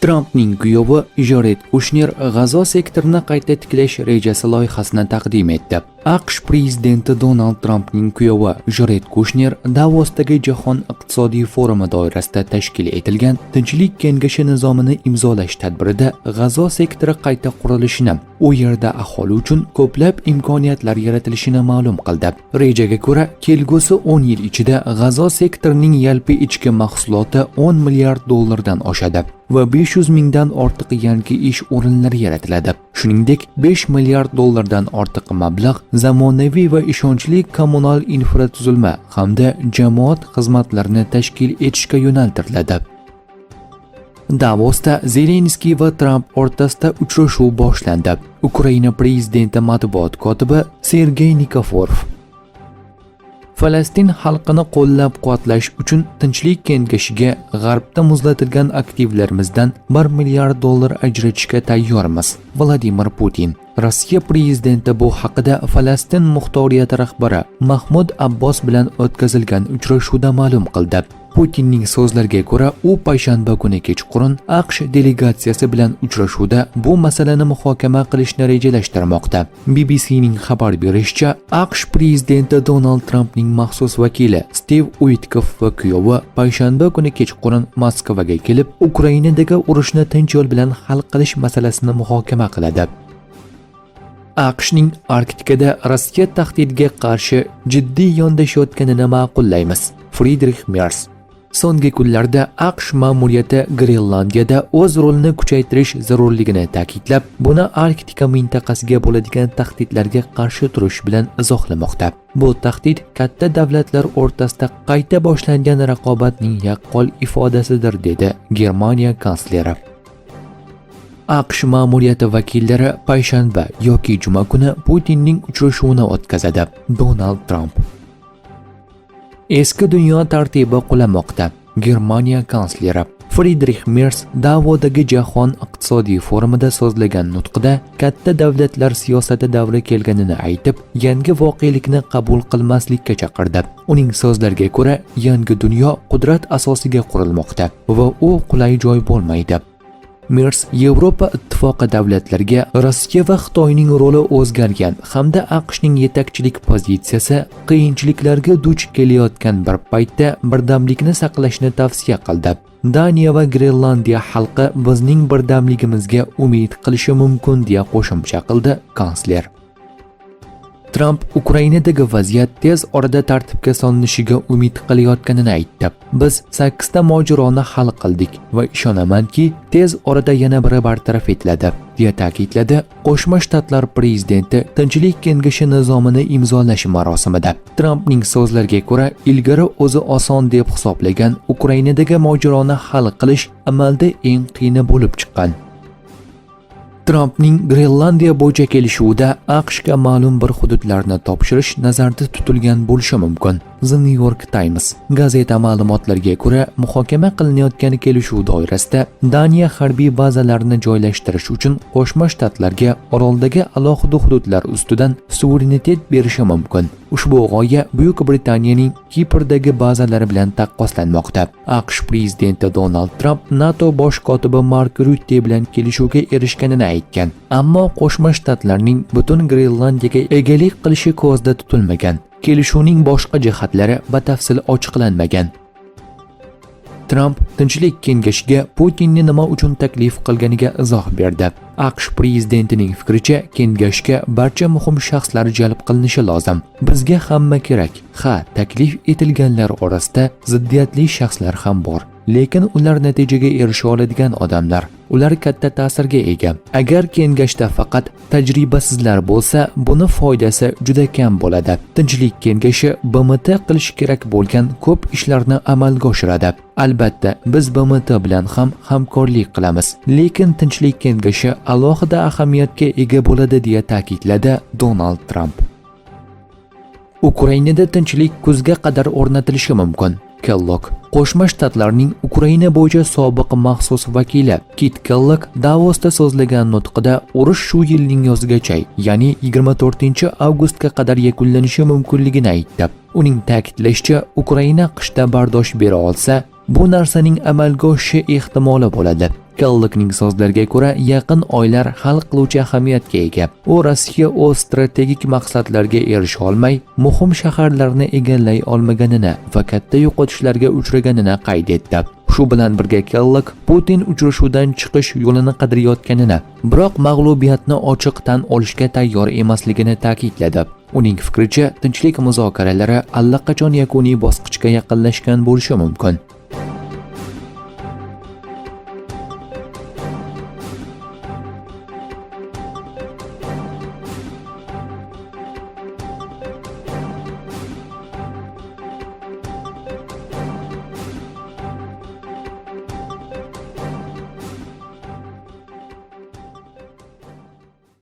Trampning kuyovi Jared Kushner G'azo sektorini qayta tiklash rejasi loyihasini taqdim etdi. AQSh prezidenti Donald Trampning kuyovi Jared Kushner Davosdagi Jahon iqtisodiy forumi doirasida tashkil etilgan Tinchlik kengashi nizomini imzolash tadbirida G'azo sektori qayta qurilishini, u yerda aholi uchun ko'plab imkoniyatlar yaratilishini ma'lum qildi. Rejaga ko'ra, kelgusi 10 yil ichida G'azo sektorining yalpi ichki mahsuloti 10 milliard dollardan oshadi va 500 mingdan ortiq yangi ish o'rinlari yaratiladi. Shuningdek, 5 milliard dollardan ortiq mablag' zamonaviy va ishonchli kommunal infratuzilma hamda jamoat xizmatlarini tashkil etishga yo'naltiriladi. Davosda Zelenskiy va Tramp o'rtasida uchrashuv boshlandi. Ukraina prezidenti matbuot kotibi Sergey Nikoforov: Falastin xalqini qo'llab-quvvatlash uchun Tinchlik kengashiga g'arbda muzlatilgan aktivlarimizdan 1 milliard dollar ajratishga tayyormiz. Vladimir Putin. Rossiya prezidenti bu haqida Falastin muxtoriyati rahbari Mahmud Abbos bilan o'tkazilgan uchrashuvda ma'lum qildi. Putinning so'zlariga ko'ra, u payshanba kuni kechqurun AQSh delegatsiyasi bilan uchrashuvda bu masalani muhokama qilishni rejalashtirmoqda. BBCning xabar berishicha, AQSh prezidenti Donald Trampning maxsus vakili Stiv Uitkoff va kuyovi payshanba kuni kechqurun Moskvaga kelib, Ukrainadagi urushni tinch yo'l bilan hal qilish masalasini muhokama qiladi. AQShning Arktikada Rossiya tahdidiga qarshi jiddiy yondashayotganini ma'qullaymiz. Fridrix Mers. So'nggi kunlarda AQSh ma'muriyati Grenlandiyada o'z rolini kuchaytirish zarurligini ta'kidlab, buni Arktika mintaqasiga bo'ladigan tahdidlarga qarshi turish bilan izohlamoqda. Bu tahdid katta davlatlar o'rtasida qayta boshlangan raqobatning yaqqol ifodasidir, dedi Germaniya kansleri. AQSh ma'muriyati vakillari payshanba yoki juma kuni Putinning uchrashuvini o'tkazadi. Donald Tramp. Eski dunyo tartibi qulamoqda. Germaniya kansleri Fridrix Mers Davosdagi Jahon iqtisodiy forumida so'zlagan nutqida katta davlatlar siyosati davri kelganini aytib, yangi voqelikni qabul qilmaslikka chaqirdi. Uning so'zlariga ko'ra, yangi dunyo qudrat asosiga qurilmoqda va u qulay joy bo'lmaydi. Mers Yevropa Ittifoqi davlatlariga Rossiya va Xitoyning roli o'zgargan hamda AQShning yetakchilik pozitsiyasi qiyinchiliklarga duch kelayotgan bir paytda birdamlikni saqlashni tavsiya qildi. Daniya va Grenlandiya xalqi bizning birdamligimizga umid qilishi mumkin, deya qo'shimcha qildi kansler. Tramp Ukrainadagi vaziyat tez orada tartibga solinishiga umid qilayotganini aytdi. Biz 8 ta mojaroni hal qildik va ishonamanki, tez orada yana biri bartaraf etiladi, deya ta'kidladi Qo'shma Shtatlar prezidenti Tinchlik kengashi nizomini imzolash marosimida. Trampning so'zlariga ko'ra, ilgari o'zi oson deb hisoblagan Ukrainadagi mojaroni hal qilish amalda eng qiyini bo'lib chiqqan. Trampning Grenlandiya bo'yicha kelishuvida AQShga ma'lum bir hududlarni topshirish nazarda tutilgan bo'lishi mumkin. The New York Times gazeta ma'lumotlariga ko'ra, muhokama qilinayotgan kelishuv doirasida Daniya harbiy bazalarini joylashtirish uchun Qo'shma Shtatlarga oroldagi alohida hududlar ustidan suverenitet berishi mumkin. Ushbu g'oya Buyuk Britaniyaning Kiprdagi bazalari bilan taqqoslanmoqda. AQSh prezidenti Donald Tramp NATO bosh kotibi Mark Rutte bilan kelishuvga erishganini aytgan. Ammo Qo'shma Shtatlarning butun Grenlandiyaga egalik qilishi ko'zda tutilmagan. Kelishuvning boshqa jihatlari batafsil ochiqlanmagan. Tramp Tinchlik kengashiga Putinni nima uchun taklif qilganiga izoh berdi. AQSh prezidentining fikricha, kengashga barcha muhim shaxslar jalb qilinishi lozim. Bizga hamma kerak. Ha, taklif etilganlar orasida ziddiyatli shaxslar ham bor. Lekin ular natijaga erisha oladigan odamlar. Ular katta ta'sirga ega. Agar kengashda faqat tajribasizlar bo'lsa, buni foydasi juda kam bo'ladi. Tinchlik kengashi BMT qilishi kerak bo'lgan ko'p ishlarni amalga oshiradi. Albatta, biz BMT bilan ham hamkorlik qilamiz. Lekin Tinchlik kengashi alohida ahamiyatga ega bo'ladi, deya ta'kidladi Donald Tramp. Ukrainada tinchlik kuzga qadar o'rnatilishi mumkin. Kellogg. Qo'shma Shtatlarning Ukraina bo'yicha sobiq maxsus vakili Kit Kellogg Davosda so'zlagan nutqida urush shu yilning yozigacha, ya'ni 24 avgustga qadar yakunlanishi mumkinligini aytdi. Uning ta'kidlashicha, Ukraina qishda bardosh bera olsa, bu narsaning amalga oshishi ehtimoli bo'ladi. Kelloggning so'zlariga ko'ra, yaqin oylar hal qiluvchi ahamiyatga ega. U Rossiya o'z strategik maqsadlarga erisha olmay, muhim shaharlarni egallay olmaganini va katta yo'qotishlarga uchraganini qayd etdi. Shu bilan birga Kellogg Putin uchrashuvdan chiqish yo'lini qidirayotganini, biroq mag'lubiyatni ochiq tan olishga tayyor emasligini ta'kidladi. Uning fikricha, tinchlik muzokaralari allaqachon yakuniy bosqichga yaqinlashgan bo'lishi mumkin.